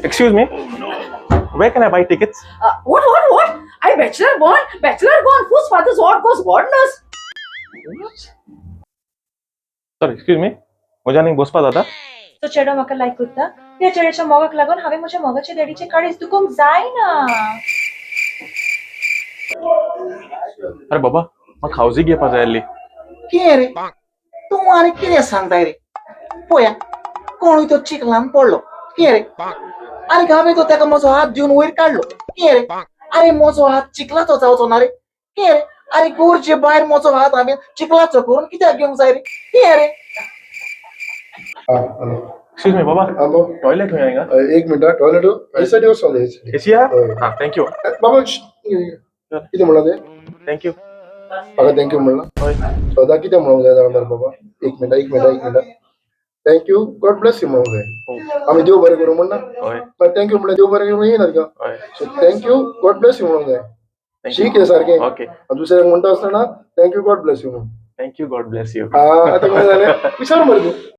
Excuse me, where can I buy tickets? What, what, what? I bachelor born, bachelor born, whose father's what goes God knows. Sorry, excuse me, म्हज्यान एक बसपा जाता? तो चेडो म्हाका लायक करता. त्या चेड्याच्या मोगाक लागून हांवें म्हज्या मोगाच्या डॅडीचें काळीज दुखोवंक जायना. अरे बाबा, म्हाका हावजीक घेवपा जाय आसली. कितें रे, तूं आनी कितें सांगताय रे? पळया, कोणूय तो चिखलान पडलो. कितें रे? आनी हांवें तो ताका म्हजो हात दिवन वयर काडलो. कितें रे? आरे, म्हजो हात चिखलाचो जावचो ना रे? कितें रे? आरे, गरजे भायर म्हजो हात हांवें चिखलाचो करून कित्याक घेवंक जाय रे? कितें रे? हा, हॅलो. एक्सक्यूज मी बाबा. हा, भाऊ. टॉयलेट खंय हिंगा? एक मिनिट, टॉयलेट हे सायडीन वचोन, हे सायडीन. एसी हा? हय. हा, thank you. बाबा, श्श, कितें म्हणला ते? Thank you. म्हाका thank you म्हणला? हय. सदां कितें म्हणूंक जाय जाणा बाबा? एक मिनट, एक मिनट, एक minute. Thank you, God bless you म्हणूंक जाय. आमी देव बरें करूं म्हणना? हय. Thank you म्हणल्यार देव बरें करूं येयना तुका. हय. So thank you, God bless you म्हणूंक जाय. शीक हें सारकें. ओके. आनी दुसऱ्याक म्हणटा आसतना thank you, God bless you म्हणून. Thank you, God bless you. हा, आतां कशें जालें? विसर मरे तूं.